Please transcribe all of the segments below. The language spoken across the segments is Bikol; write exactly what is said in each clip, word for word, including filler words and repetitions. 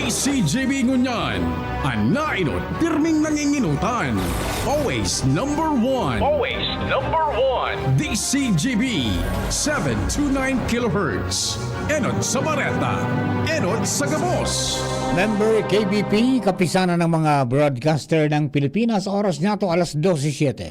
C G B ngunyan, an nainot, pirming nanginginutan. Always number one. Always number one. D C G B, seven two nine kilohertz. Enot sa Bareta, enot sa Gabos. Member K B P, Kapisanan ng mga Broadcaster ng Pilipinas, oras niya to alas dose siete.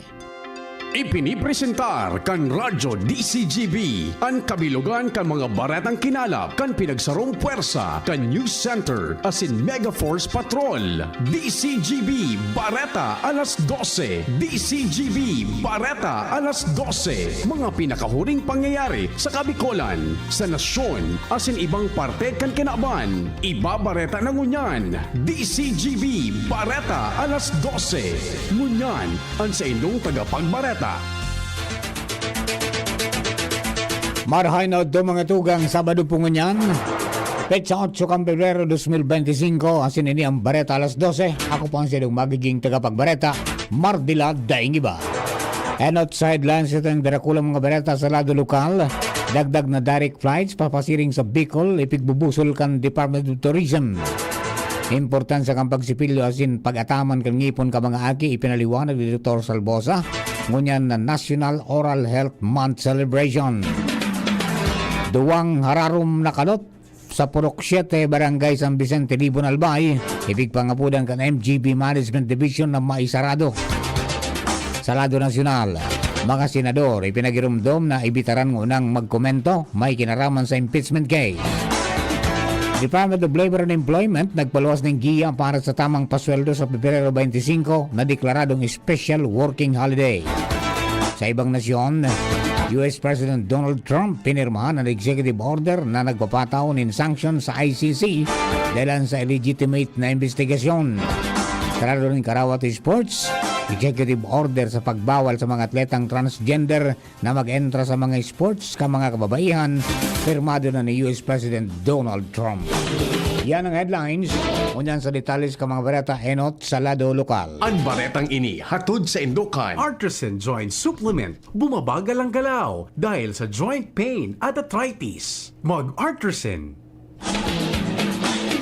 Ipinipresentar kan Radyo D C G B an kabilogan kan mga baretang kinalap kan pinagsarong pwersa kan News Center asin Mega Force Patrol. D C G B Bareta alas dose. D C G B Bareta alas dose. Mga pinakahuring pangyayari sa Kabikolan, sa nasyon, asin ibang parte kan kinaban. Ibabareta na ngunyan. D C G B Bareta alas dose. Ngunyan, an saindong tagapagbareta. Marahay na udto, mga tugang, Sabado po ngunyan, petsa otso kan Pebrero dos mil benti singko, asin ini ang Bareta alas dose. Ako po ang saindong magiging tagapagbareta, Mardila Daing Iba. Enot sa headlines, ito ang darakulang mga bareta sa lado lokal. Dagdag na direct flights papasiring sa Bicol, ipigbubusol kan Department of Tourism. Importansya kan pagsipilyo asin pag-ataman kan ngipon kan mga aki ipinaliwanag ni Doktor Salbosa, ngunyan na National Oral Health Month Celebration. Duwang hararom na kalot sa Purok siete, Barangay San Vicente, Libon, Albay, ipigpangapodan kan M G B Management Division na maisarado. Sa lado nasyonal, mga senador ipinagiromdom na ibitaran ngunang magkomento may kinaraman sa impeachment case. Department of Labor and Employment nagpaluwas nin giya para sa tamang pasweldo sa Pebrero twenty-five na deklaradong special working holiday. Sa ibang nasyon, U S President Donald Trump pinirmahan an executive order na nagpapatao nin sanction sa I C C dahelan sa illegitimate na investigasyon. Sa lado nin karawat sports, executive order sa pagbawal sa mga atletang transgender na mag-entra sa mga sports kan mga kababaihan, pirmado na ni U S President Donald Trump. Yan ang headlines. Ngunyan sa detalles kan mga bareta enot sa lado lokal. An baretang ini hatod saindo kan Artisan Joint Supplement. Bumabagal ang galaw dahil sa joint pain at arthritis. Mag-Artisan.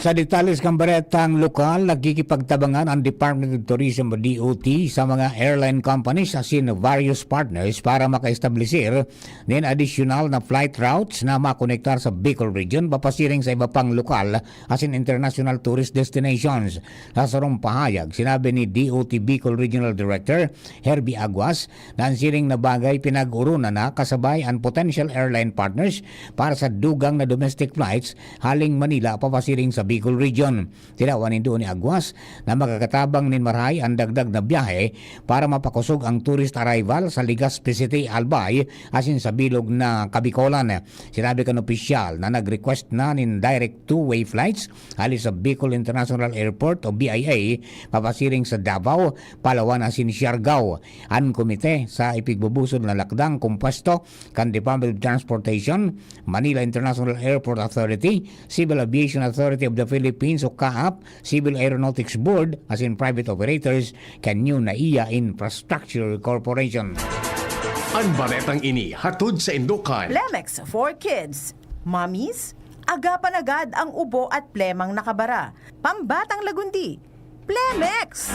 Sa detalles kan baretang lokal, nagkikipagtabangan ang Department of Tourism o D O T sa mga airline companies asin various partners para makaestablisir nin adisyonal na flight routes na makonektar sa Bicol Region papasiring sa iba pang lokal asin international tourist destinations. Sa sarong pahayag, sinabi ni D O T Bicol Regional Director Herbie Aguas na an siring na bagay pinag-oruna na kasabay an potential airline partners para sa dugang na domestic flights haling Manila papasiring sa Bicol Region. Tinawan nindo ni Aguas na makakatabang nin marahay an dagdag na biyahe para mapakosog ang tourist arrival sa Legazpi City, Albay, asin sa bilog na Kabikolan. Sinabi kan opisyal na nag-request na nin direct two-way flights hali sa Bicol International Airport o B I A, papasiring sa Davao, Palawan asin Siargao. An komite sa ipigbubusol na lakdang kompuesto kan Department of Transportation, Manila International Airport Authority, Civil Aviation Authority of the Philippines o CAAP, Civil Aeronautics Board, asin private operators kan New Naiya Infrastructure Corporation. An baretang ini hatod saindo kan Plemex for Kids. Mommies, agapan agad ang ubo at plemang nakabara. Pambatang lagundi, Plemex!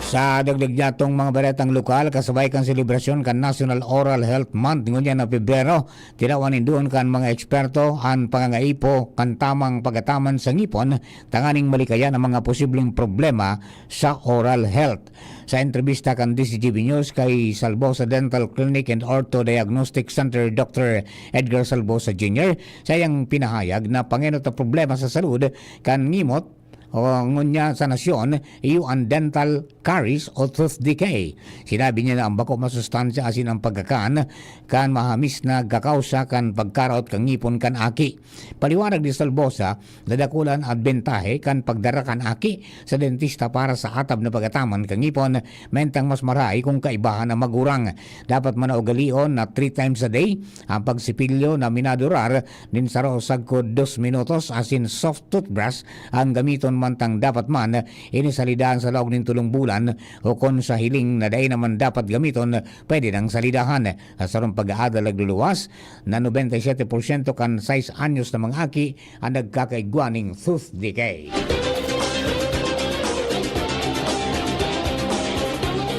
Sa dagdag niyatong mga baretang lokal, kasabay kan selebrasyon kan National Oral Health Month ngunyan na Pebrero, tinawan nindo kan mga eksperto an pangangaipo kan tamang pagataman sa ngipon tanganing malikayan ang mga posibleng problema sa oral health. Sa entrebista kan D C G B News kay Salbosa Dental Clinic and Ortho Diagnostic Center, Doctor Edgar Salbosa Junior, sayang pinahayag na pangenot na problema sa salud kan ngimot o ngunyan sa nasyon, iyo an dental caries o tooth decay. Sinabi niya na ang bako masustansya asin ang pagkakan kan mahamis nagkakausa kan pagkaraot kan ngipon kan aki. Paliwanag ni Salbosa na dakula an adbentahe kan pagdara kan aki sa dentista para sa atab na pagataman kan ngipon, mentang mas marahay kung kaibahan ang magurang. Dapat man na ugalion na three times a day ang pagsipilyo na minadurar nin saro sagkod dos minutos asin soft toothbrush ang gamiton mantang dapat man ini salidahan sa laog nin tolong bulan o kun sa hiling na dai naman dapat gamiton, pwede nang salidahan. Sa sarong pag-aadal nagluluwas na nobenta y siyete porsyento kan sais anyos na mga aki an nagkakaigwa nin tooth decay.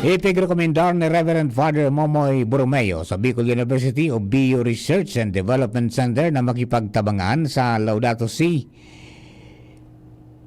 Ipigrekomendar ni Reverend Father Momoy Borromeo sa Bicol University o B U Research and Development Center na makipagtabangan sa Laudato Si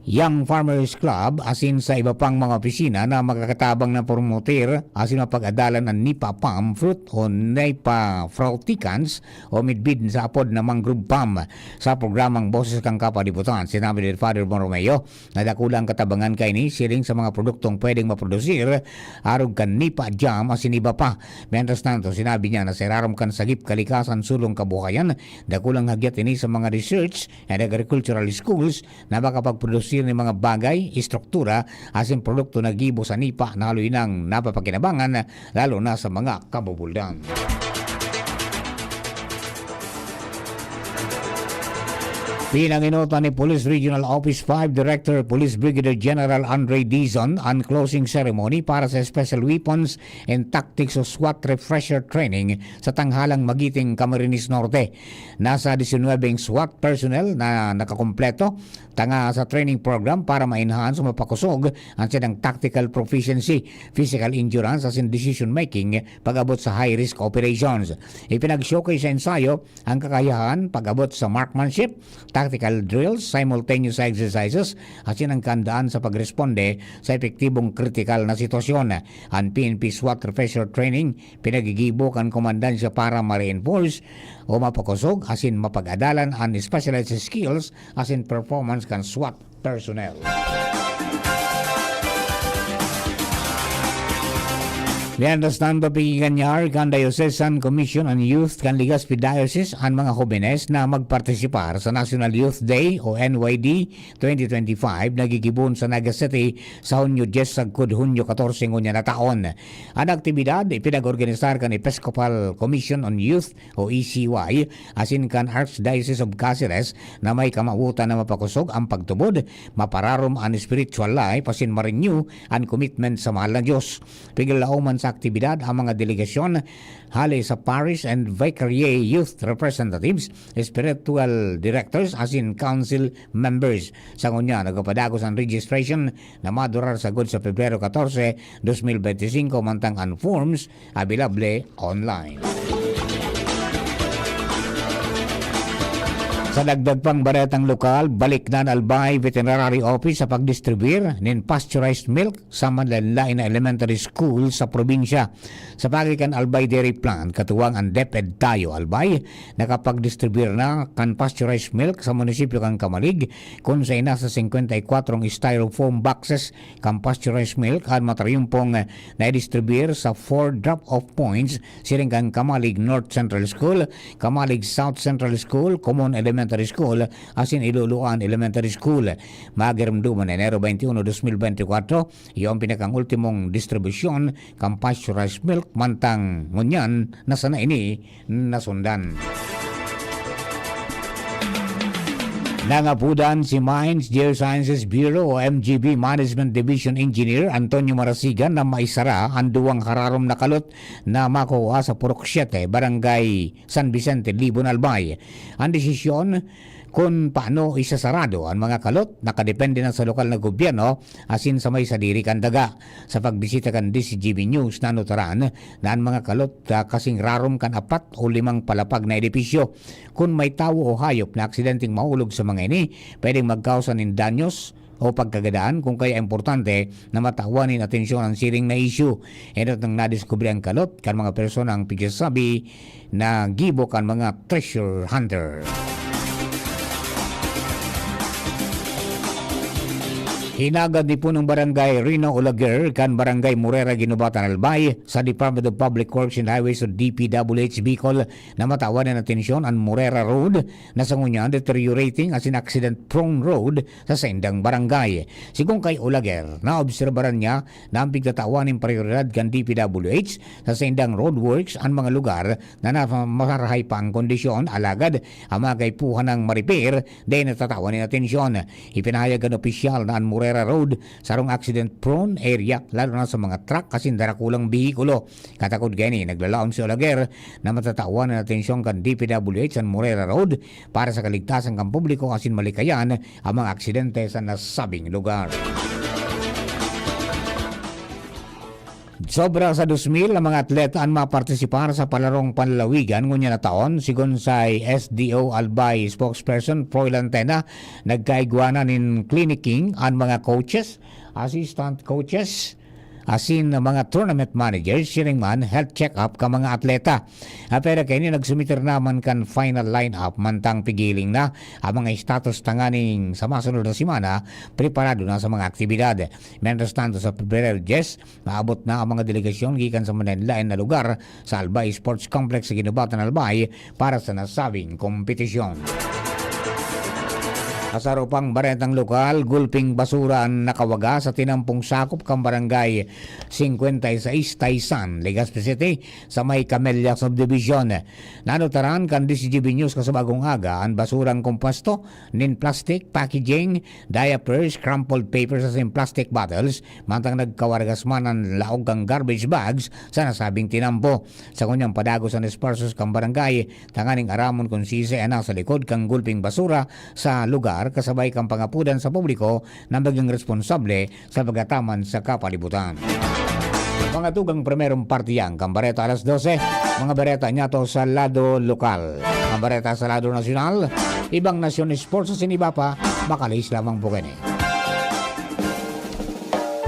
Young Farmers Club asin sa iba pang mga opisina na makakatabang na promoter asin mapag-adalan an nipa palm fruit o nipa fruticans o midbid sa apod na mangrove palm sa programang Boses kan Kapwa Diputan. Sinabi ni Father Borromeo na dakula an katabangan kaini siring sa mga produktong pwedeng maprodusir arog kan nipa jam asin iba pa. Mientras tanto, sinabi niya na sa irarom kan sagip kalikasan sulong kabuhayan, dakulang hagyat ini sa mga research and agricultural schools na makapagprodusir nin mga bagay, estruktura, asin produkto na gibo sa nipa na haloy nang napapakinabangan, lalo na sa mga kabubuldan. Pinangenotan ni Police Regional Office five Director Police Brigadier General Andre Dizon an closing ceremony para sa Special Weapons and Tactics o SWAT Refresher Training sa tanghalang magiting Camarines Norte. Nasa disinwebeng SWAT personnel na nakakompleto tanga sa training program para ma-enhance o mapakusog ang saindang tactical proficiency, physical endurance asin decision making pag-abot sa high-risk operations. Ipinag-showcase sa ensayo ang kakayahan pag-abot sa marksmanship, tactical drills, simultaneous exercises, asin ang kahandaan sa pagresponde sa epektibong kritikal na sitwasyon. An P N P SWAT Refresher Training pinagigibo kan komandansya para ma-reinforce o mapakosog asin mapag-adalan an specialized skills asin performance kan SWAT personnel. Mientras tanto, pigiganyar kan Diocesan Commission on Youth kan Legazpi Diocese an mga hobenes na magpartisipar sa National Youth Day o N Y D twenty twenty-five na gigibohon sa Naga City sa Hunyo dyes sagkod Hunyo katorse ngunyan na taon. An aktibidad ipinag-organisar kan Episcopal Commission on Youth o E C Y asin kan Archdiocese of Caceres na may kamawotan na mapakosog an pagtubod, mapararom an spiritual life asin ma-renew an commitment sa mahal na Diyos. Piglalaoman sa aktibidad ang mga delegasyon hale sa parish and vicariate youth representatives, spiritual directors asin council members. Sa ngunyan, nagpapadagos an registration na madurar sagkod sa Pebrero katorse, dos mil benti singko, mantang an forms available online. Sa dagdag pang baretang lokal, balik na an Albay Veterinary Office sa pagdistribuyar nin pasteurized milk sa manlaen-laen na elementary school sa probinsya. Sa paagi kan Albay Dairy Plant, katuwang an DepEd Tayo Albay, nakapagdistribuyar na kan pasteurized milk sa munisipyo kan Camalig, kun sa nasa singkwenta y kwatro styrofoam boxes kan pasteurized milk an matriyumpong naidistribuyar sa four drop-off points siring kan Camalig North Central School, Camalig South Central School, Comon Elementary School, asin Iluluan Elementary School. Magiromdoman Enero twenty-one, dos mil benti kwatro, iyo an pinakang ultimong distribusyon kan pasteurized milk, mantang ngunyan na sana ini nasundan. Nangapodan si Mines Geosciences Bureau o M G B Management Division Engineer Antonio Marasigan na maisara an duwang hararom na kalot na makuha sa Purok siete, Barangay San Vicente, Libon, Albay. An desisyon kun paano isasarado an mga kalot nakadepende na sa lokal na gobyerno asin sa may sadiri kan daga. Sa pagbisita kan D Z G B News, nanutaran na an mga kalot, ah, kasing rarom kan apat o limang palapag na edipisyo. Kun may tawo o hayop na aksidenteng mahulog sa mga ini, pwedeng magkausa nin danyos o pagkagadaan, kun kaya importante na matawan nin atensyon an siring na isyu. Enot nang nadiskubre an kalot kan mga personang pigsasabi na gibo kan mga treasure hunter. Hinagad ni punong barangay Rino Olaguer kan Barangay Morera, Guinobatan, Albay, sa Department of Public Works and Highways o D P W H Bicol na matawan nin atensyon an Morera Road na sa ngunyan deteriorating asin accident-prone road sa saindang barangay. Sigon kay Olaguer, naobserbaran niya na an pigtatawan nin prayoridad kan D P W H sa saindang roadworks an mga lugar na nasa marahay pa ang kondisyon, alagad an mga kaipuhan nang ma-repair, dai natatawan nin atensyon. Ipinahayag kan opisyal na an Morera Road, sarong accident-prone area, lalo na sa mga truck asin darakulang behikulo. Katakod kaini, naglalaom si Olaguer na matatawan an atensyon kan D P W H an Morera Road para sa kaligtasan kan publiko asin malikayan an mga aksidente sa nasabing lugar. Sobra sa dos mil ang mga atleta an mapartisipar sa palarong panlalawigan ngunyan na taon, sigon sa S D O Albay spokesperson Froilan Tena. Nagkaigwa na nin clinicking an mga coaches, assistant coaches, asin mga tournament managers, siring man health check-up kan mga atleta. Ah, pero kaini nagsumiter naman kan final lineup, mantang pigiling na ang mga status tanganing sa masunod na semana, preparado na sa mga aktibidad. Mientras tanto, sa Pebrero diyes, maabot na ang mga delegasyon gikan sa malaen-laen na lugar sa Albay Sports Complex sa Guinobatan, Albay para sa nasabing kompetisyon. Sa saro pang baretang lokal, gulping basura an nakawaga sa tinampong sakop kan Barangay singkwenta y seis Taysan, Legazpi City, sa may Camellia Subdivision. Nanutaran kan D Z G B News kasabagong aga an basurang kompuesto nin plastic, packaging, diapers, crumpled papers asin plastic bottles, mantang nagkawargas man an laog kan garbage bags sa nasabing tinampo. Sa ngunyan padagos an esfuerzos kan barangay tanganing aramon kun siisay an nasa likod kan gulping basura sa lugar, kasabay kan pangapodan sa publiko na magin responsable sa pagataman sa kapalibutan. Mga tugang, primerong partiyan kan bareta alas dose, mga bareta niyato sa lado lokal. Mga bareta sa lado nasyonal, ibang nasyon, sports asin iba pa, makalihis lamang po kini.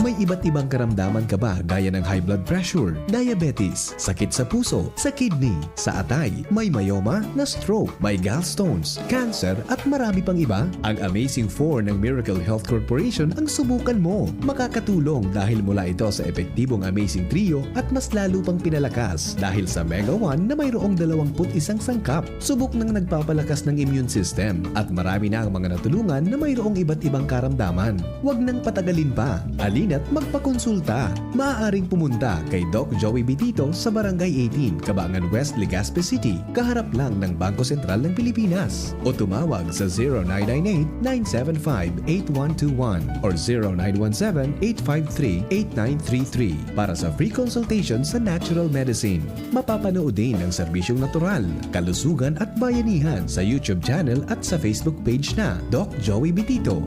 May iba't ibang karamdaman ka ba, gaya ng high blood pressure, diabetes, sakit sa puso, sa kidney, sa atay, may myoma, na-stroke, may gallstones, cancer, at marami pang iba? Ang Amazing Four ng Miracle Health Corporation ang subukan mo. Makakatulong dahil mula ito sa epektibong Amazing Trio at mas lalo pang pinalakas dahil sa Mega One na mayroong dalawampu't isang sangkap. Subok ng nagpapalakas ng immune system at marami na ang mga natulungan na mayroong iba't ibang karamdaman. Huwag nang patagalin pa. Halina't magpakonsulta. Maaaring pumunta kay Doc Joey Bitito sa Barangay eighteen, Cabangan West, Legazpi City, kaharap lang ng Bangko Sentral ng Pilipinas. O tumawag sa zero nine nine eight, nine seven five, eight one two one or zero nine one seven, eight five three, eight nine three three para sa free consultation sa natural medicine. Mapapanood din ang serbisyong natural, kalusugan at bayanihan sa YouTube channel at sa Facebook page na Doc Joey Bitito.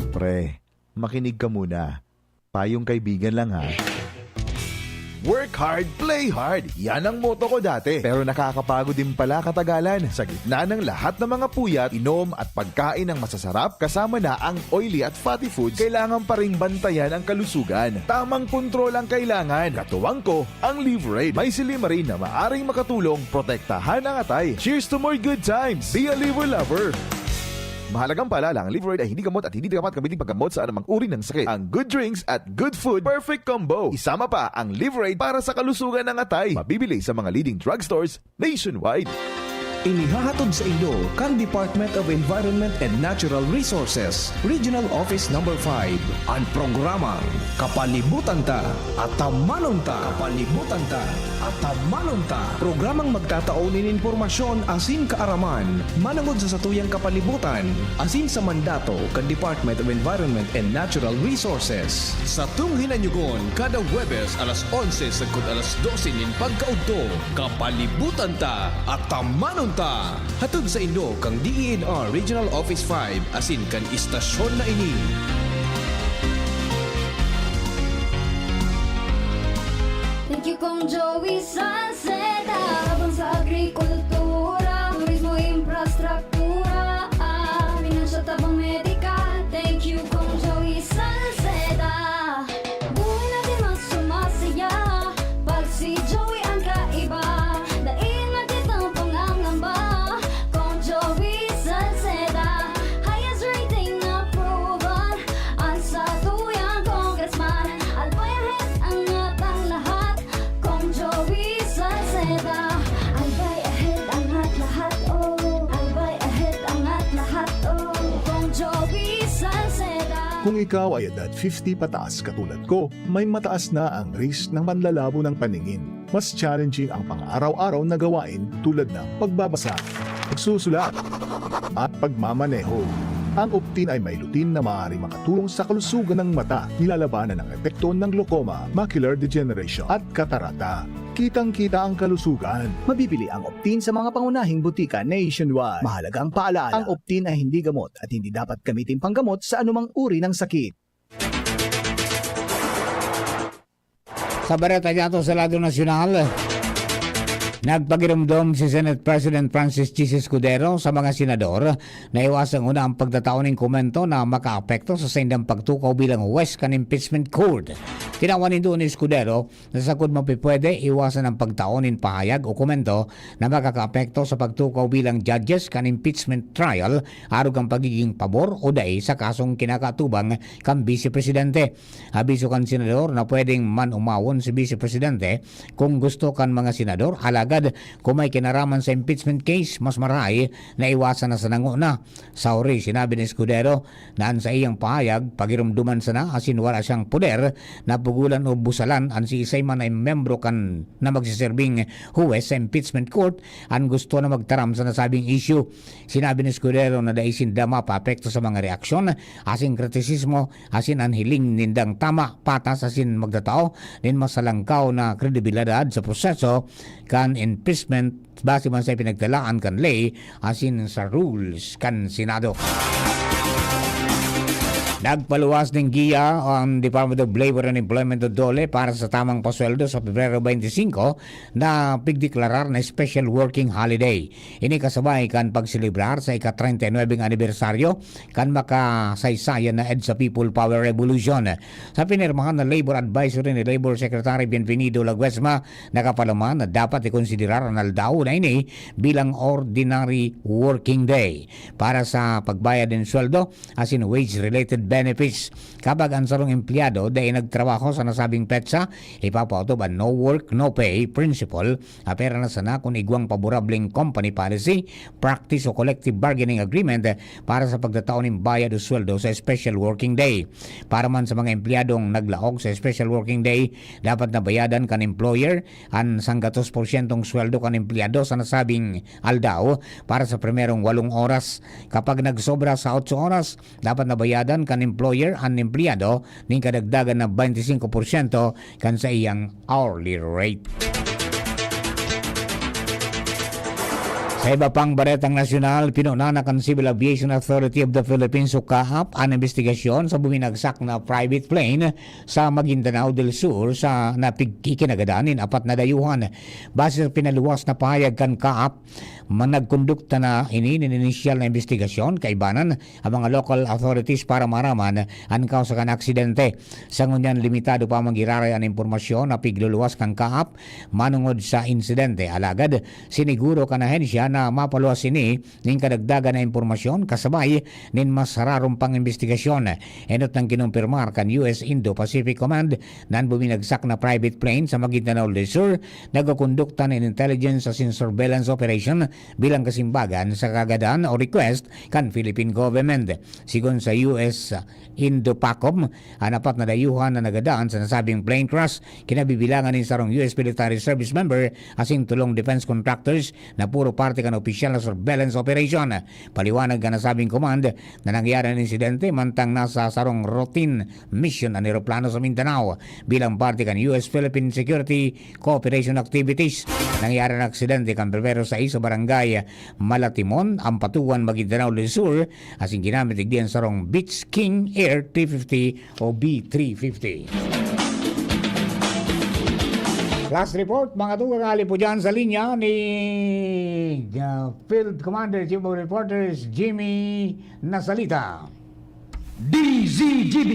Pre, makinig ka muna. Payong kaibigan lang, ha. Work hard, play hard. Yan ang motto ko dati. Pero nakakapagod din pala katagalan. Sa gitna ng lahat ng mga puyat, inom at pagkain ng masasarap, kasama na ang oily at fatty foods, kailangan pa ring bantayan ang kalusugan. Tamang kontrol ang kailangan. Katuwang ko, ang Liverade. May silymarin na maaring makatulong protektahan ang atay. Cheers to more good times! Be a Liver Lover! Mahalagang paalala, ang Liverade ay hindi gamot at hindi dapat gamitin paggamot sa anumang uri ng sakit. Ang good drinks at good food, perfect combo. Isama pa ang Liverade para sa kalusugan ng atay. Mabibili sa mga leading drugstores nationwide. Inihahatod sa indo kan Department of Environment and Natural Resources, Regional Office Number five, an programang Kapalibutan Ta, Atamanon Ta. Kapalibutan Ta, Atamanon Ta. Programang magtatao nin impormasyon asin kaaraman manangod sa satuyang kapalibutan asin sa mandato kan Department of Environment and Natural Resources. Satong hinanyogon kada Huwebes alas onse sagkod alas dose nin pagkaudto. Kapalibutan Ta, Atamanon Ta. Hatod sa indo kan D E N R Regional Office five asin kan istasyon na ini. Thank you, Kong Joey Salceda. Tabang sa agrikultura, turismo, infrastruktura, ah, pinansyal, tabang medikal. Thank you, Kong Joey Salceda. Buhay natin mas sumasaya pag si Joey ang kaiba. Dai na kitang pangangamba, Kong Joey Salceda. Highest rating na proven, ang satuyang congressman. Albay ahead, angat ang lahat, Kong Joey Salceda. Albay ahead, angat lahat, oh. Albay ahead, angat lahat, oh. Kong Joey Salceda. Kung ikaw ay edad fifty pataas katulad ko, may mataas na ang risk ng panlalabo ng paningin. Mas challenging ang pang-araw-araw na gawain tulad ng pagbabasa, pagsusulat, at pagmamaneho. Ang Optin ay may lutein na maaaring makatulong sa kalusugan ng mata, nilalabanan ang epekto ng glaucoma, macular degeneration, at katarata. Kitang-kita ang kalusugan. Mabibili ang Optin sa mga pangunahing butika nationwide. Mahalagang paalaala, ang Optin ay hindi gamot at hindi dapat gamitin panggamot sa anumang uri ng sakit. Sa bareta niyato sa lado nasyonal, nagpagiromdom si Senate President Francis Chiz Escudero sa mga senador na iwasang una ang pagtatao nin komento na makaapekto sa saindang pagtukaw bilang huwes kan impeachment court. Tinawan nindo ni Escudero na sagkod mapipwede, iwasan ang pagtao nin pahayag o komento na makakaapekto sa pagtukaw bilang judges kan impeachment trial arog kan pagigin pabor o dai sa kasong kinakatubang kan Bise Presidente. Abiso kan senador na pwedeng man umawon si Bise Presidente kung gusto kan mga senador, alagad kung may kinaraman sa impeachment case, mas marahay na iwasan na sa nanguna. Sa huri, sinabi ni Escudero na an saiyang pahayag, pagiromdoman sana asin wala siyang poder na pugolan o busalan an siisay man na membro kan na magseserbing huwes sa impeachment court an gusto na magtaram sa nasabing issue. Sinabi ni Escudero na dai sinda mapaapekto sa mga reaksyon asin kritisismo asin an hiling nindang tama, patas asin magtatao nin masalangkaw na kredibilidad sa proseso kan impeachment base man sa ipinagtalaan kan ley asin sa rules kan Senado. Nagpaluwas nin giya ang Department of Labor and Employment o DOLE para sa tamang pasweldo sa Pebrero twenty-five na pigdeklarar na special working holiday. Ini kasabay kan pagselebrar sa ika-treinta y nuebe anibersaryo kan makasaysayan na EDSA People Power Revolution. Sa pinirmahan na labor advisory ni Labor Secretary Bienvenido Laguesma, nakapaluman na dapat ikonsiderar an aldaw na ini bilang ordinary working day para sa pagbayad nin sweldo asin wage-related benefits. Kapag an sarong empleyado dai nagtrabaho sa nasabing petsa, ipapaotob an no work, no pay principle. Apera na sana kun igwang paborableng company policy, practice o collective bargaining agreement para sa pagtatao nin bayad o sweldo sa special working day. Para man sa mga empleyadong naglaog sa special working day, dapat na bayadan kan employer an sanggatos porsyentong sweldo kan empleyado sa nasabing aldaw para sa primerong walong oras. Kapag nagsobra sa otso oras, dapat na bayadan kan employer an empleyado nin kadagdagan na twenty-five porsyento kan saiyang hourly rate. Sa iba pang baretang nasyonal, pinuna na kan Civil Aviation Authority of the Philippines o CAAP an imbestigasyon sa buminagsak na private plane sa Maguindanao del Sur sa napig-, ikinagadan nin apat na dayuhan. Base sa pinaluwas na pahayag kan CAAP, ma-, nagkondukta na ini nin inisyal na imbestigasyon, kaibanan ang mga local authorities para maaraman an kausa kan aksidente. Sa ngunyan, limitado pa man giraray an impormasyon na pigluluwas kan CAAP manongod sa insidente. Alagad, siniguro kan ahensya na mapaluwas ini nin kadagdagan na impormasyon kasabay nin mas hararom pang imbestigasyon. Enot nang kinumpirmar kan U S Indo-Pacific Command na an buminagsak na private plane sa Maguindanao del Sur nagkukondukta nin intelligence asin surveillance operation bilang kasimbagan sa kagadan o request kan Philippine government. Sigon sa U S Indo-Pacom, an apat na dayuhan na nagadan sa nasabing plane crash, kinabibilangan nin sarong U S military service member asin tolong defense contractors na puro parte kan opisyal na surveillance operation. Paliwanag kan nasabing command na nangyari an insidente mantang nasa sarong routine mission an eroplano sa Mindanao bilang parte kan U S-Philippine Security Cooperation Activities. Nangyari an aksidente kan Pebrero sais sa Barangay Malatimon, Ampatuan, Maguindanao del Sur, asin ginamit digdi an sarong Beech King Air three fifty o B three fifty. Last report, mga tugang, ali po dyan sa linya ni, uh, Field Commander, Chief of Reporters, Jimmy Nasalita. D Z G B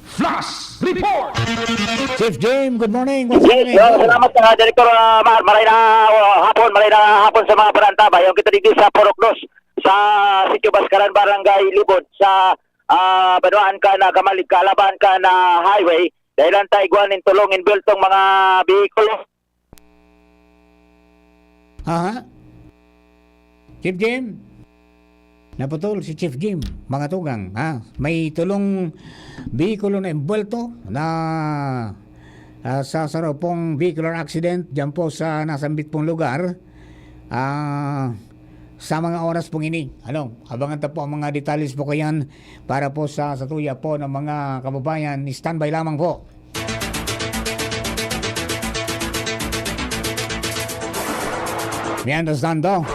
Flash Report! Chief Jim, good morning. What's Yes, happening? uh, salamat, uh, Director, uh, Mar. Maray na, uh, hapon, maray na hapon sa mga parantabay. Yung kita digdi sa Purok Dos, sa Sitio Bascaran, Barangay Libod, sa, uh, banwaan kan Camalig, kalaban kan Highway. Dahil ang taigwan nin tolong inbultong mga behikulo. Aha. Chief Jim? Naputol si Chief Jim, mga tugang, ha? May tolong behikulo na embuwelto na, ah, sa sarong vehicular accident diyan po sa nasambit pong lugar. Ah, sa mga oras pong ini. Ano, abangan ta po ang mga detalles po kayan para po sa, sa tuya po ng mga kababayan. Standby lamang po. Mientras tanto,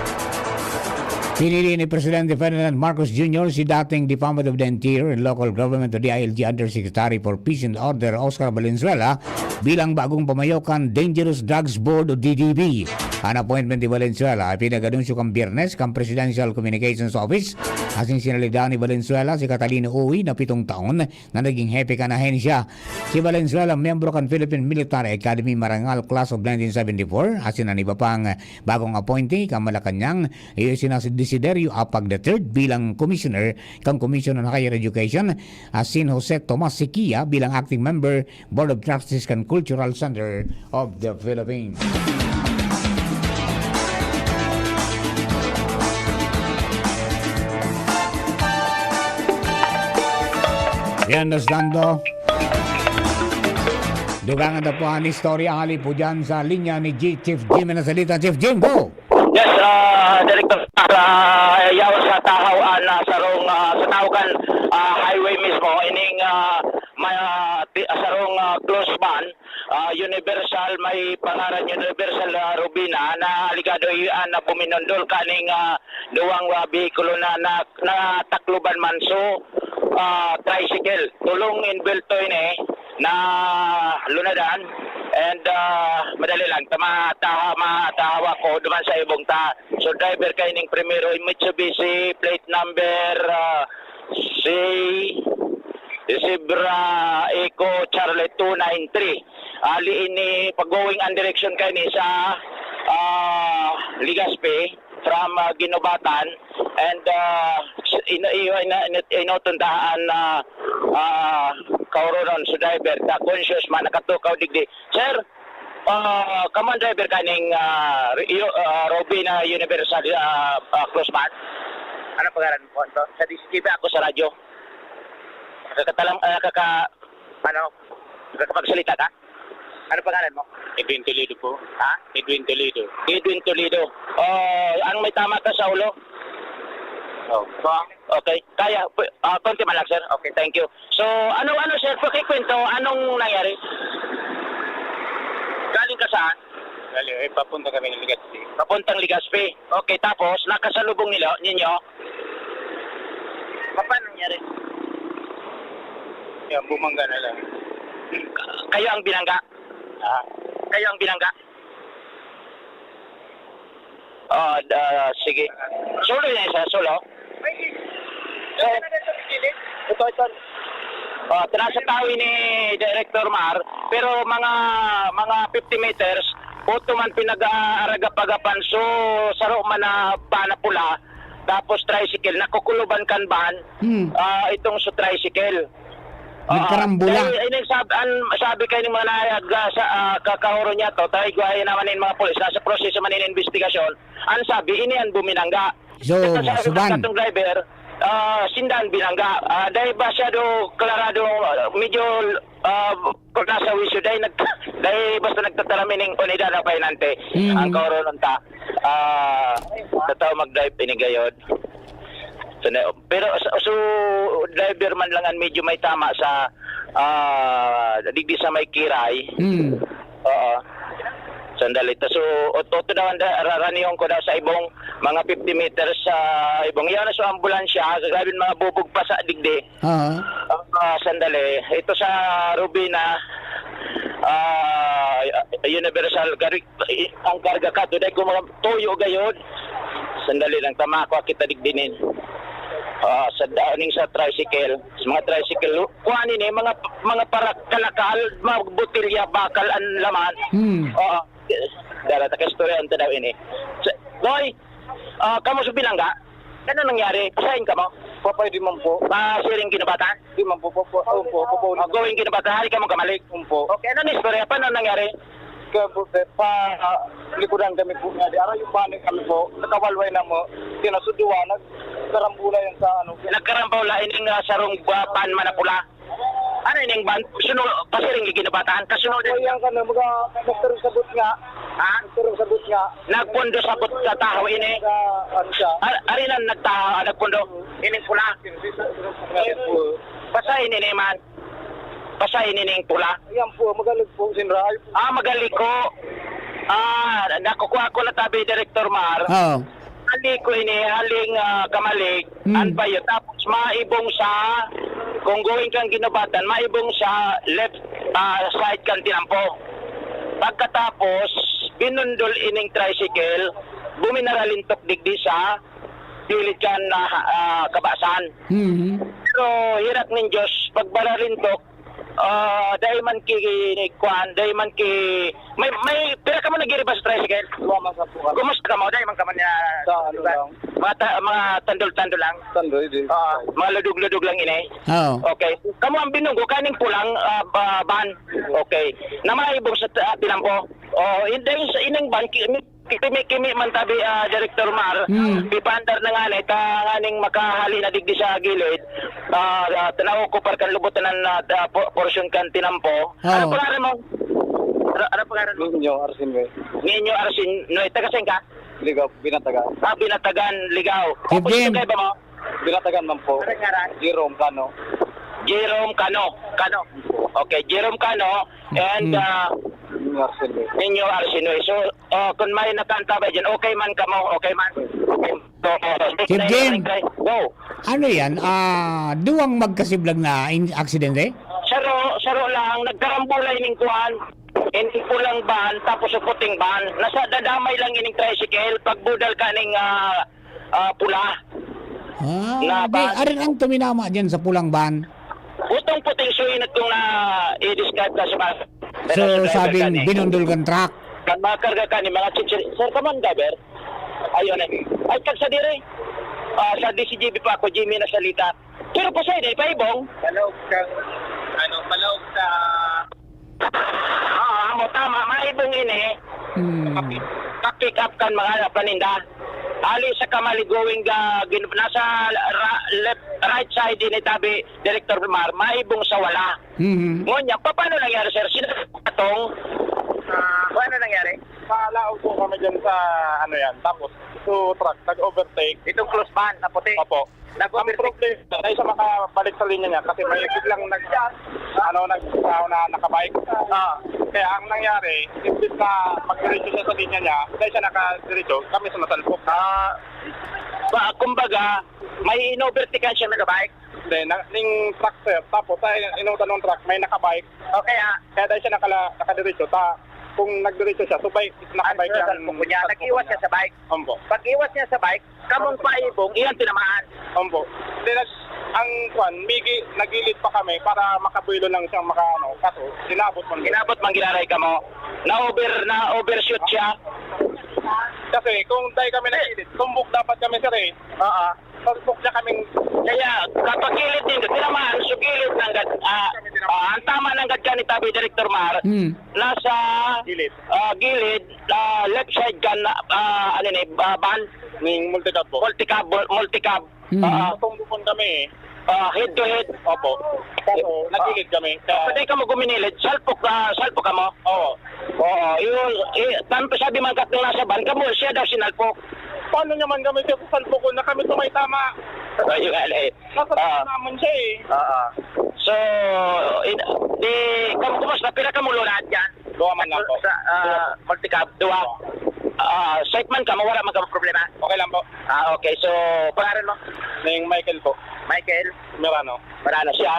pinili ni Presidente Ferdinand Marcos Junior si dating Department of the Interior and Local Government o D I L G Undersecretary for Peace and Order, Oscar Valenzuela, bilang bagong pamayokan Dangerous Drugs Board o D D B. An appointment ni Valenzuela ay pinag-anunsyo kan Biyernes kan Presidential Communications Office. Asin sinalidan ni Valenzuela si Catalino Uy na pitong taon na naging hepe kan ahensya. Si Valenzuela, miyembro kan Philippine Military Academy Marangal Class of nineteen seventy-four, asin an iba pang bagong appointee kan Malacañang, iyo si Desiderio Apag the third bilang Commissioner kan Commission on Higher Education, asin Jose Tomas Siquia bilang Acting Member, Board of Trustees kan Cultural Center of the Philippines. Mientras tanto, dugangan na po an istorya hali po dyan sa linya ni G-, Chief Jim na salita. Chief Jim, go! Yes, ah, Director, ah, yawa sa tahaw, ah, na sarong, ah, sa tahaw kan, ah, highway mismo, ining, ah, may, ah, ti-, ah, sarong, ah, close van, ah, Universal, may pangaran Universal, ah, Robina, na alegado iyan na buminundol kaning, ah, duwang, ah, behikulo na, na, natakloban man. So, ah, tricycle, tolong inbelto ini na lunadan, and, ah, madali lang, ta-, mataha-, matahawa ko duman sa ibong ta. So, driver kaining primero, Mitsubishi, plate number, ah, C, Zebra Echo Charlie two nine three. Ali ini pag-going an direksyon kaini sa, ah, Legazpi from, ah, Guinobatan, and, ah, ino-, iyo, ina-, ina-, inoton ta an, ah, ah, kaoronon sa driver, ta conscious man, nakatukaw digdi. Sir, ah, kamo an driver kaning, ah, iyo, ah, Robina Universal, ah, ah, close van? Ano pangaran mo, Anton? Sa D C T V ako sa radyo. Nakakatalam-, ah, nakaka-, ano, nakakapagsalita ka? Ano pangalan mo? Edwin Toledo po. Ha? Edwin Toledo. Edwin Toledo. Oh, ang may tama ka sa ulo? Oh. Okay. Kaya, pu-, ah, konti man lang, sir. Okay, thank you. So, ano, ano, sir, pakikwento, anong nangyari? Galing ka saan? Galing, eh, papunta kami ng Legazpi. Papuntang Legazpi. Okay, tapos, nakasalubong nila, ninyo? Paano nangyari? Yan, bumangga na lang. Kayo ang binangga? Ah. Kayo ang binangga? Ah, da-, sige. Solo yan, sir, solo. Ito, ito. Ah, tinasa tawi ni Director Mar, pero mga, mga fifty meters, auto man pinag-aaragap-agapan, so, saro man na van na pula, tapos tricycle, nakukuluban kan van, Hmm. ah, itong sa tricycle. Nagkarambola. Ah, dahil, eh, nagsab-, an, sabi kayo ng mga nahayag, ah, sa, ah, kakahuro niya to, tayo igwayo naman yung mga pulis, nasa proseso man yung investigasyon, ang sabi, ini ang buminangga. So, Ito sa suban. Katong driver, ah, sinda ang binangga. Ah, dahil ba siya do, klarado, ah, medyo, ah, kung nasa wisyo, dahil nag-, dahil basta nagtataram ining unidad na pahinante, Mm. ang kaoronon ta, ah, sa tao mag-drive inigayod. So, na, pero sa, so, driver man lang ang medyo may tama sa, ah, digdi sa may kiray. Mm. Oo. Sandali. Ta, so, ot-, oto daw ang da-, raranihon ko daw sa ibong mga fifty meters sa ibong. Yan, so, ambulansya, grabe mga bubog pa sa digdi. Oo. Ah, sandali. Ito sa Rubina, ah, Universal, gari-, ang karga ka, tunay ko mga tuyo gayod. Sandali lang, tama ako, kita digdinin. Ah, sa daaning sa tricycle, sa mga tricycle, kuha nini, mga, mga para kalakal, mga botilya, bakal, ang laman. Hmm. Oo. Dara, taka istorya, ang tanaw ini. Sa, Noy, ah, kamo sa binangga? Ano nangyari? Saan kamo? Papay di man po. Ah, siring Ginabatan? Di man po, po, po, po, po, po. Ah, going Ginabatan, hari kamo kamalik? Umpo. Okay, ano na istorya? Paano nangyari? Kaya po, sir, pa, ah, likuran kami po nga di. Aray, yung panik kami po. Nakawalway na mo. Tinasuduan, nagkarambola yan sa ano. Nagkarambola, ining, ah, sarong gwapan man na pula. Ano ining ban-, sunod, pasiring Ginabatan, kasunod. O, yan ka na, mga, nagkaroon sabot nga. Ha? Pero sabot nga. Nagpundo sabot sa tahaw ini. Sa, ano siya? Ar-, ari na nagtahaw, ah, nagpundo. Ining pula. Basta ini, ini man. Basta ini ning pula. Ayan po, magalig po, Sinra. Ay po. Ah, magaliko. Ah, nakukuha ko na tabi, Director Mar. Oo. Haliko ini, haling, ah, Kamalig, Hmm. Anbayo. Tapos maibong sa, kung going kang Ginubatan, maibong sa left, ah, side kan tinampo. Pagkatapos, binundol ining tricycle, buminaralintok digdi sa gilid kan, ah, ah, kabasan. Mhm. Pero hirak nin Diyos, pagbaralintok, ah, dai man ki, kuan, dai man ki, may, may, pira ka mo nagiriba sa tricycle? Duwa man sa buwan. Kumusta ka mo? Dai man ka man niya, Sa ano di ba? Lang. Mga ta-, mga tandol-tandol lang? Tandol din. Ah, mga ludog-ludog lang ini? Oo. Okay. Kamo ang binunggo, kaning pulang, ah, ba-, van? Okay. Na maibong sa, ah, tinampo? Oh, hindi sa ining van, ki-, kimi-kimi man tabi, ah, Director Mar, Hmm. ipaandar na nga na, ita nganing makahali na digdi sa gilid, ah, ah, tanaw ko par kan lubot na, na, ah, po-, porsyon kan tinampo. Ano Oo. pangalan mo? Ano, ano pangalan mo? Ninyo Arsinwe. Ninyo Arsinwe. Taga saan ka? Ligaw, Binatagan. Ah, Binatagan, Ligaw. Chief Tapos Jim. Yung kaiba mo? Binatagan man po. Ano ngaran? Jerome Cano. Jerome Cano. Cano. Okay, Jerome Cano and, Mm. ah, Ninyo Arsinwe. Ninyo Arsinwe. So, ah, kung may nakanta ba dyan, okay man kamo, okay man. Okay. So, Chief Jim. Go. Ano yan? Ah, duwang magkasiblag na in-, aksidente? Saro, saro lang, nagkarambola ining kuan, ining pulang van, tapos yung puting van. Nasa dadamay lang ining tricycle, pagbudal ka ning, ah, ah, pula. Ah, Na di, van. Arin ang tuminama dyan sa pulang van? Putong puting suinat kong na-i-describe ka sa mga So, sabing binundol kan truck? Kan mga karga ka ni mga chichiri. Sir, kaman ka, ber? Ayun eh. Ay, kag sa dire. Ah, sa D C G B pa ako, Jimmy na salita. Pero pa sa ide, paibong. Palaog kang, ano, palaog sa Ah, amo, tama. Maibong ini. Hmm. Ka-pick up kan mga paninda. Ali sa Kamalig going ga-, gin-, nasa ra-, left, right side ini tabi, Director Mar, maibong sa wala. Mhm. Ngunyan, paano nangyari, sir? Sino katong, ah, paano nangyari? Palaog po kami dyan sa, ano yan, tapos, so, truck, nag-overtake. Itong close van na puti? Opo. Ang problema, dahil siya makabalik sa linya niya kasi may biglang nag-, ano, nag-, na, na, nakabike. Ah. Kaya ang nangyari, imbis na magdiretso siya sa linya niya, dahil siya nakadiretso, kami sa nasalpok. Ah, ba, kumbaga, may in-overtake siya nakabike? Hindi, na, ning truck, sir. Tapos, sa inutan ng truck, may nakabike. Okay, ah. Kaya dahil siya nakala-, nakadiretso, ta, kung nagdiretso siya, subay, nakabike Ang yan. Nasalpok niya, nag-iwas siya sa bike. Opo. Pag-iwas niya sa bike, Kamong paibong, iyan tinamaan. Ombo. Then, nag-, ang kwan, migi-, nagilid pa kami para makabuelo lang siyang maka-, ano, kaso, inabot man. Inabot man giraray kamo. Na-over, na-overshoot siya. Kasi kung dai kami nagilid, tumbok dapat kami, sir, eh. Oo. Tumbok siya kaming Kaya, kapag gilid nindo, tinamaan, so gilid nanggad, ah, ah, ang tama nanggad ka ni Tabi Director Mar, Hmm. nasa, Gilid. ah, gilid, ah, left side kan, ah, ano ni, ah, van? Ning multicab po. Multicab, mul-, multicab. Hmm. Ah, Tumbukon kami eh. Ah, head to head. Opo. Kaso, nagilid kami. Kaya Pwede ka mo guminilid. Salpok, ah, salpok ka mo? Oo. Oo, yun. Eh, tanto sabi man katong nasa van, kamo, siya daw sinalpok. Paano naman kami siya salpokon na kami tumaytama? Ayun nga, eh. Nasa Ah. taas naman siya eh. Oo. So, in, di, kam-, kumusta? Pira ka mulo lahat yan? Duwa man lang po. Sa, ah, Duwa. Multicab, duwa. Duwa. Ah, safe man ka, mawala man ka problema? Okay lang po. Ah, okay. So, pangalan mo? Ning Michael po. Michael? Mirano. Mirano siya?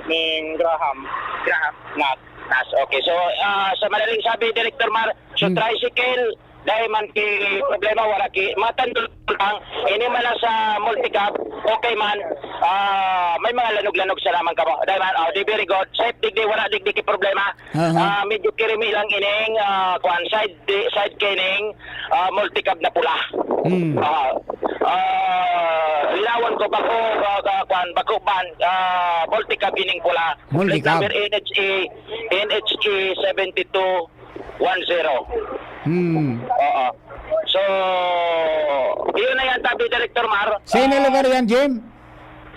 Ning Graham. Graham? Nas. Nas. Okay. So, ah, sa madaling sabi, Director Mar, so, Hmm. tricycle, Dai man ki problema, wala ki matandol lang. Ini man lang sa multicab, okay man. Ah, may mga lanog-lanog sa lamang kamo. Dai man, oh, di very good. Safe digdi, wala digdi ki problema. Aha. Ah, medyo kirimi lang ining, ah, kuan, side, di, side kining, ah, multicab na pula. Hmm. Ah, ah, linawan ko, bako, ah, ah, kuan, bako van, ah, multicab ining pula. Multicab. Plate number N H A, N H A seventy two. One zero. Hmm. Oo. So, iyon na yan, tabi, Director Mar. Sa inong lugar yan, Jim?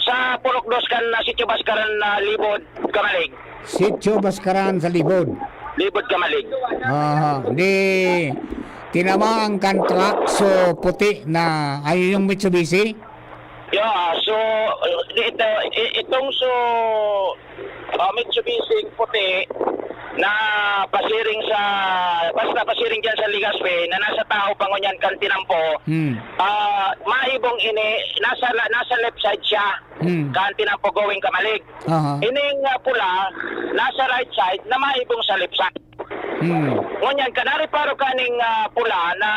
Sa Purok Dos kan, ah, Sitio Baskaran na Libod, Kamalig. Sitio Baskaran sa Libod. Libod Kamalig. Aha, di tinamaan kan truck, so puti na, ay, yung Mitsubishi? Yeah, so, ito, i-, itong so, ah, Mitsubishi puti na pasiring sa, basta pasiring dyan sa Legazpi, na nasa tahaw pa ngunyan kan tinampo, Hmm. ah, maibong ini, nasa la-, nasa left side siya, Hmm. kan tinampo going Kamalig. Aha. Ining, ah, pula, nasa right side, na maibong sa left side. Hmm. Ngunyan, kan nareparo kaning, ah, pula na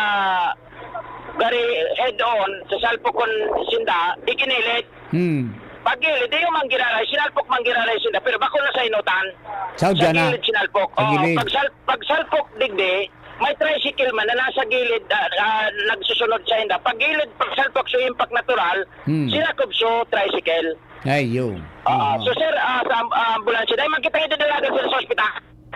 gari head-on, sa salpok kun sinda, iginilit. Hmm. Pag gilid, di yung manggiraray, sinalpok manggiraray sinda, pero bako na sa inutan. Sa Sa dyan na. gilid, sinalpok. Sa Oo, gilid. pag sal-, pag salpok digdi, may tricycle man na nasa gilid, ah, ah, nagsusunod sa inda. Pag gilid, pag salpok, so impact natural, Hmm. sinakob so tricycle. Ay, yun. Oo. Aha. So, sir, ah, sa am-, ah, ambulansya, dahil magkita kayo dalagan sila sa ospital.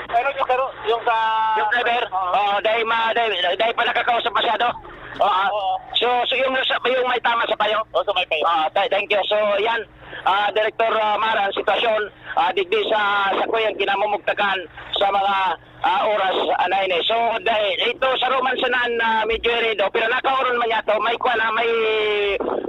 Pero yung, pero yung sa Yung driver? Oo. Oo, dahil ma-, dahil, dahil pa nakakausap masyado? Oo. Oo. So, so yung sa, yung may tama sa payo? Oo, sa may payo. Ah, th-, thank you. So, yan, ah, Director, ah, Mara, ang sitwasyon, ah, digdi sa, sa kuyang kinamumugtakan sa mga, ah, oras, ah, na ini. So, dahil ito sa Roman Sanan, ah, medyo herido, pero nakaoron man niya to, may kuha na, may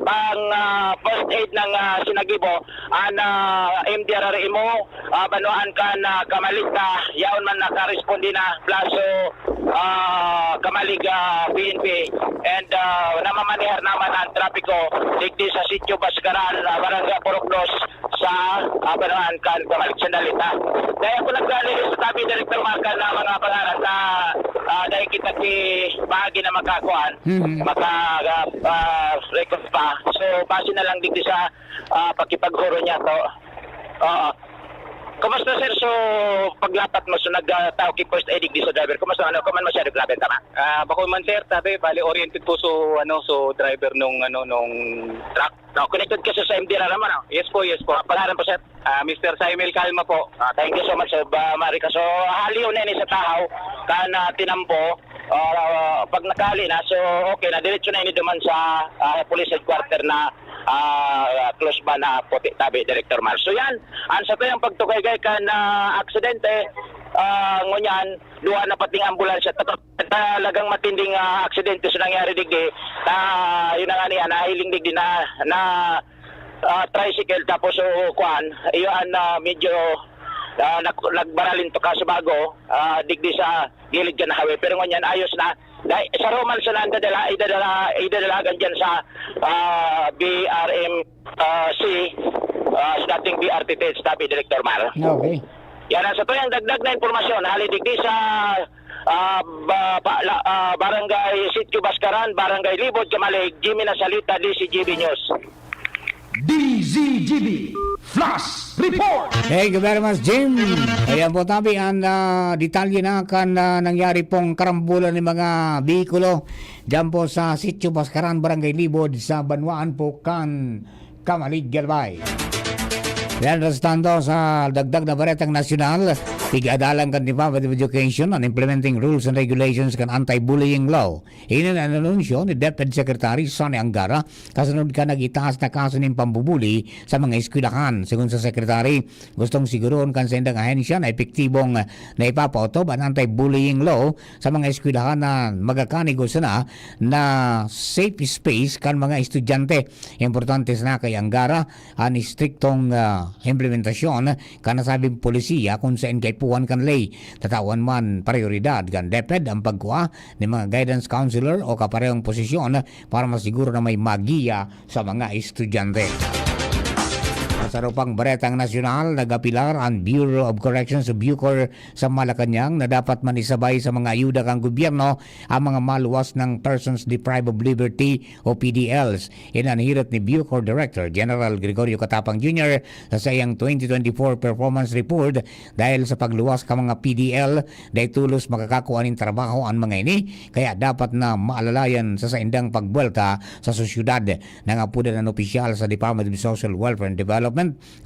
pang, ah, first aid ng, ah, sinagibo, ang, ah, M D R R M O, ah, banwaan kan, ah, Kamalig ta, yaon man nakaresponde na, plaso, ah, Kamalig, ah, P N P. And, ah, namamanihar naman ang trapiko digdi sa Sitio Bascaran, ah, Barangay Purok dos, sa, ah, banwaan kan Kamalig, sandali ta. Dahil ako nagdali sa tabi, Director Mark, na mga pangaran na, ah, dahil kita si bahagi na makakuan, Mhm. maka, ah, ah, record pa. So, base na lang digdi sa, ah, pakipaghuro niya to. Oo. Kumusta, sir? So, paglapat mo, so, nagtao ki first aid digdi sa driver. Kumusta, ano, kuman masyado grabe, tama? Ah, bako man, sir, tabi, bali oriented po so, ano, so driver nung, ano, nung truck. No, connected ka sa, sa M D R R naman, no? Yes po, yes po. Ah, pangalan po, sir? Ah, Mister Saimel Calma po. Ah, thank you so much, sir. Ba, Marika. So, haliw na ini sa tahaw, kan, ah, tinampo. Ah, pag nakali na, so, okay na, diretso na ini duman sa, ah, police headquarter na, ah, close ba na puti tabi, Director Mar. So, yan. Ang sa tuyang pagtukaygay kan, ah, aksidente, ah, ngunyan, duwa na pating ambulansya. Tato-, talagang matinding, ah, aksidente sa nangyari digdi. Na, yun na nga niya, nahiling digdi na, na, ah, tricycle. Tapos, so, kuan, iyan na medyo, ah, nag-, nagbaralin pa ka sa bago, ah, digdi sa gilid ka na highway. Pero ngunyan, ayos na. Dahil sa Roman Sanan, dadala, idadala, idadalagan dyan sa, ah, B R M, ah, C, ah, sa dating B R T T, Tabi, Director Mar. Okay. Yan ang sa tuyang dagdag na impormasyon. Hali digdi sa, ah, ba-, ba-, la-, ah, Barangay Sitio Bascaran, Barangay Libod, Kamalig, Jimmy Nasalita, D Z G B News. D Z G B Flash Report! Thank you very much, Jim. Ayan po, tabi, ang, ah, detalye na kan, ah, nangyari pong karambulan ng mga bihikulo dyan po sa Sitio Bascaran, Barangay Libod, sa banwaan po kan Kamalig, Galbay. Yan, restando sa dagdag na baretang nasyonal, pig-adalan kan Department of Education an implementing rules and regulations kan anti-bullying law. Ini an anunsyo ni DepEd Secretary Sonny Angara, kasunod kan nag-itaas na kaso nin pambubuli sa mga eskwelahan. Segun sa Secretary, gustong siguroon kan saindang ahensya na epektibong na ipapaotob an anti-bullying law sa mga eskwelahan na magakanigo sana na safe space kan mga estudyante. Importante sana kay Angara an istriktong, ah, implementasyon kan nasabing polisiya kun saen kaipuhan kan ley. Tatawan man prayoridad kan DepEd ang pagkua nin mga guidance counselor o kaparehong posisyon para masiguro na may magiya sa mga estudyante. Sa sarupang baretang nasyonal, nag-apilar ang Bureau of Corrections o BuCor sa Malacañang na dapat man isabay sa mga ayuda kan gobyerno ang mga maluwas ng persons deprived of liberty o P D Ls. Iyan an hirit ni BuCor Director General Gregorio Catapang Junior sa saiyang twenty twenty-four performance report dahil sa pagluwas kan mga P D L, dai tolos makakakua nin trabaho an mga ini, kaya dapat na maalalayan sa saindang pagbuwelta sa sosyedad. Nangapodan an opisyal sa Department of Social Welfare and Development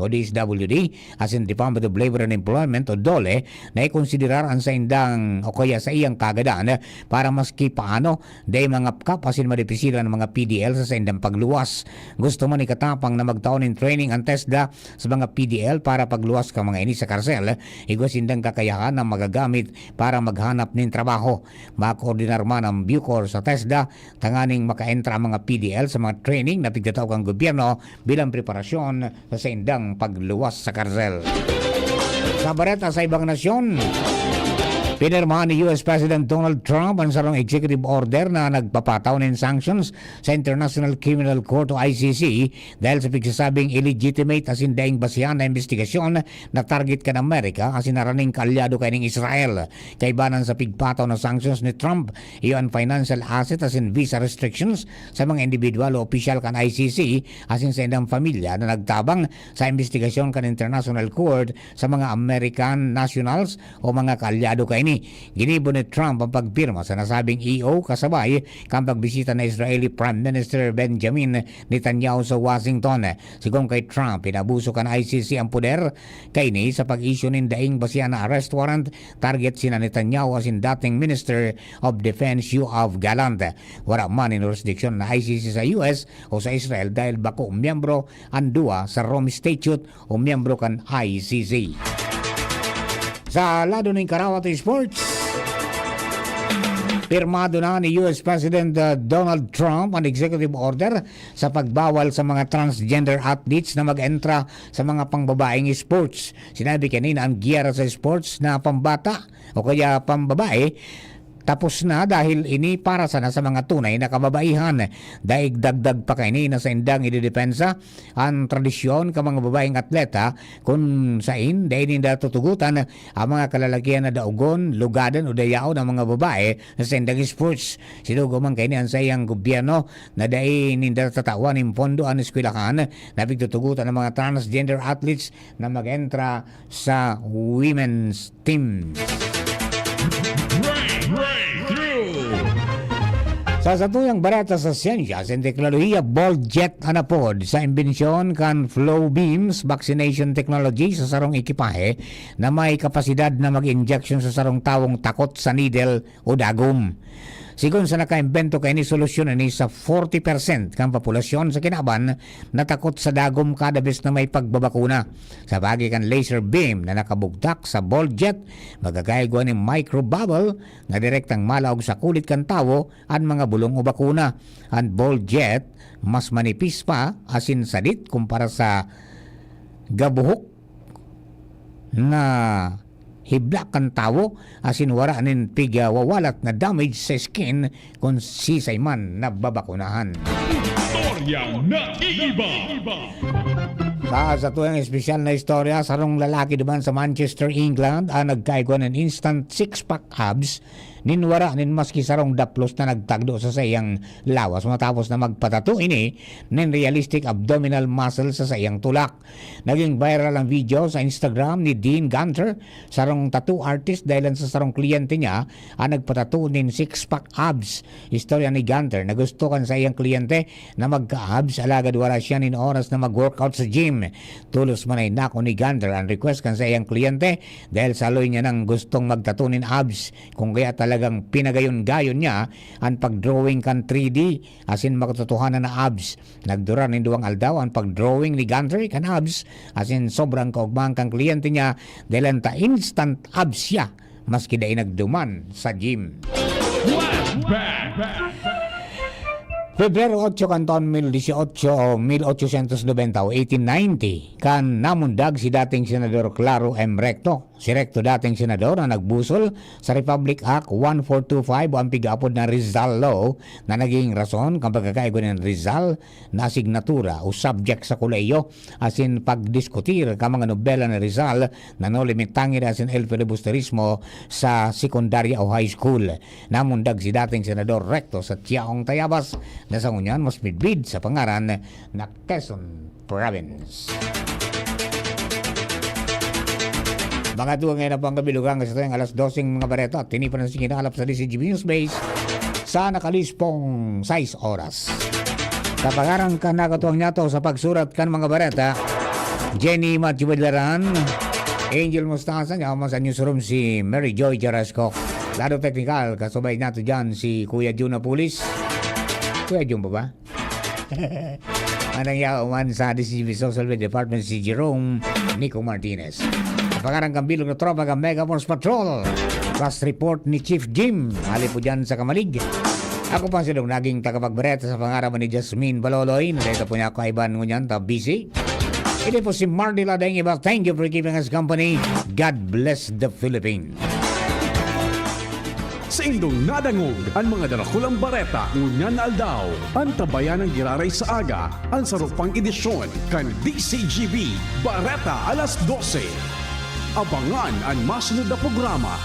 o D S W D, asin Department of Labor and Employment o DOLE, na ikonsiderar an saindang o kaya sa iyang kagadan para maski paano dai mangapkap asin madepisilan an mga P D L sa saindang pagluwas. Gusto man ni Katapang na magtao nin training an TESDA sa mga P D L para pagluwas kan mga ini sa karsel. Igwa sindang kakayahan na magagamit para maghanap nin trabaho. Makoordinar man ang Bucor sa TESDA tanganing makaentra ang mga P D L sa mga training na pigtatao kan gobyerno bilang preparasyon sa saindang pagluwas sa karsel. Sa bareta sa ibang nasyon, pinirmahan ni U S President Donald Trump ang sarong executive order na nagpapatao nin sanctions sa International Criminal Court o I C C dahil sa pigsasabing illegitimate asin daing basehan na imbestigasyon na target kan Amerika asin naraning kaalyado kaining Israel. Kaibanan sa pigpataw na sanctions ni Trump, iyo an financial asset asin visa restrictions sa mga individual o opisyal kan I C C asin sa indang pamilya na nagtabang sa imbestigasyon kan International Court sa mga American nationals o mga kaalyado kaini. Ginibo ni Trump ang pagpirma sa nasabing E O kasabay kan pagbisita na Israeli Prime Minister Benjamin Netanyahu sa Washington. Sigon kay Trump, inabuso kan I C C ang poder kaini sa pag-issue nin daing basehan na arrest warrant target sina Netanyahu asin dating Minister of Defense Yoav Gallant. Wala man nin jurisdiksyon na I C C sa U S o sa Israel dahil bako miyembro an duwa sa Rome Statute o miyembro kan I C C. Sa lado nin karawat sports, pirmado na ni U S President, uh, Donald Trump an executive order sa pagbawal sa mga transgender athletes na mag-entra sa mga pangbabaeng sports. Sinabi kanina ang giyera sa sports na pambata o kaya pambabae tapos na dahil ini para sana sa mga tunay na kababaihan. Daig dagdag pa kaini na saindang idedepensa an tradisyon kan mga babaeng atleta, kun sain dai ninda tutugotan ang mga kalalakihan na daogon, lugadan o dayaon ang mga babae sa saindang sports. Sinugo man kaini an saiyang gobyerno na dai ninda tatawan nin pondo an eskwelahan na pigtutugotan ang mga transgender athletes na mag-entra sa women's team. Sa satuyang bareta sa siyensya asin teknolohiya, Bolt Jet an apod sa imbensyon kan Flow Beams Vaccination Technology sa sarong ekipahe na may kapasidad na mag-injection sa sarong tawong takot sa needle o dagom. Sigon sa nakaimbento kaini, solusyon ini sa forty percent kan populasyon sa kinaban na takot sa dagom kada bes na may pagbabakuna. Sa paagi kan laser beam na nakabugtak sa Bolt Jet, magkakaigwa nin microbubble na direktang malaog sa kulit kan tawo an mga bulong o bakuna. An Bolt Jet mas manipis pa asin sadit kumpara sa gabuhok na hibla kan tawo asin wara nin pigwawalat na damage sa skin kun siisay man nababakunahan. Istoryang naiiba. Sa satuyang espesyal na istorya, sarong lalaki duman sa Manchester, England, ang nagkaigwa nin instant six-pack abs nin wara nin maski sarong daplos na nagtagdo sa saiyang lawas matapos na magpatato ini nin realistic abdominal muscle sa saiyang tulak. Naging viral ang video sa Instagram ni Dean Gunter, sarong tattoo artist, dahilan sa sarong kliyente niya ang nagpatato nin six-pack abs. Istorya ni Gunter na gusto kan saiyang kliyente na magka-abs, alagad wala siya nin oras na mag-workout sa gym. Tolos man na inako ni Gunter ang request kan saiyang kliyente dahil saloy niya nang gustong magtato nin abs, kung kaya talagang pinagayon-gayon niya an pag-drawing kan three D asin makatotohanan na abs. Nagdurar nin duwang aldaw an pag-drawing ni Gunter kan abs asin sobrang kaugmahan kan kliyente niya dahil ta instant abs siya maski dai nagduman sa gym. Flashback. Pebrero otso kan taon mil dieciocho o mil ochocientos noventa o eighteen ninety, kan namundag si dating Senador Claro M. Recto. Si Recto, dating senador na nagbusol sa Republic Act one four two five o ang pigaapod na Rizal Law na naging rason kan pagkakaigwa nin Rizal na asignatura o subject sa kolehiyo asin pagdiskutir kan mga nobela ni Rizal na No Limit Tangere asin El Filibusterismo sa sekundarya o high school. Namundag si dating Senador Recto sa Tiaong, Tayabas, na sa ngunyan mas midbid sa pangaran na Quezon Province. Mga tugang, ngayon na po ang kabilugan sa tayong alas doseng mga bareta at tinipan ng sige nakalap sa D C G B News Base sa nakalispong sais oras. Sa pangaran kan nakatuwang niyato sa pagsurat kan mga bareta, Jenny Matthew Badlaran, Angel Mostaza, yaman sa newsroom si Mary Joy Jarasco. Lado teknikal, kasabay nato dyan si Kuya Jun Apulis. Kuya Jun pa ba? Anang yaman sa D C G B Social Media Department si Jerome Nico Martinez. Sa pangarang kan bilog na tropa kan Mega Force Patrol. Last report ni Chief Jim. Hali po dyan sa Kamalig. Ako pa ang silong naging tagapagbareta sa pangaran ni Jasmine Baloloy. Nareta po niya kaiban ngunyan ta busy. Ini po si Mardy Ladeng iba. Thank you for keeping us company. God bless the Philippines. Sa indong nadangog an mga darakulang bareta ngunyan na aldaw, antabayan ang giraray sa aga an sarupang edisyon kan D C G B Bareta alas dose. Abangan an masunod na programa.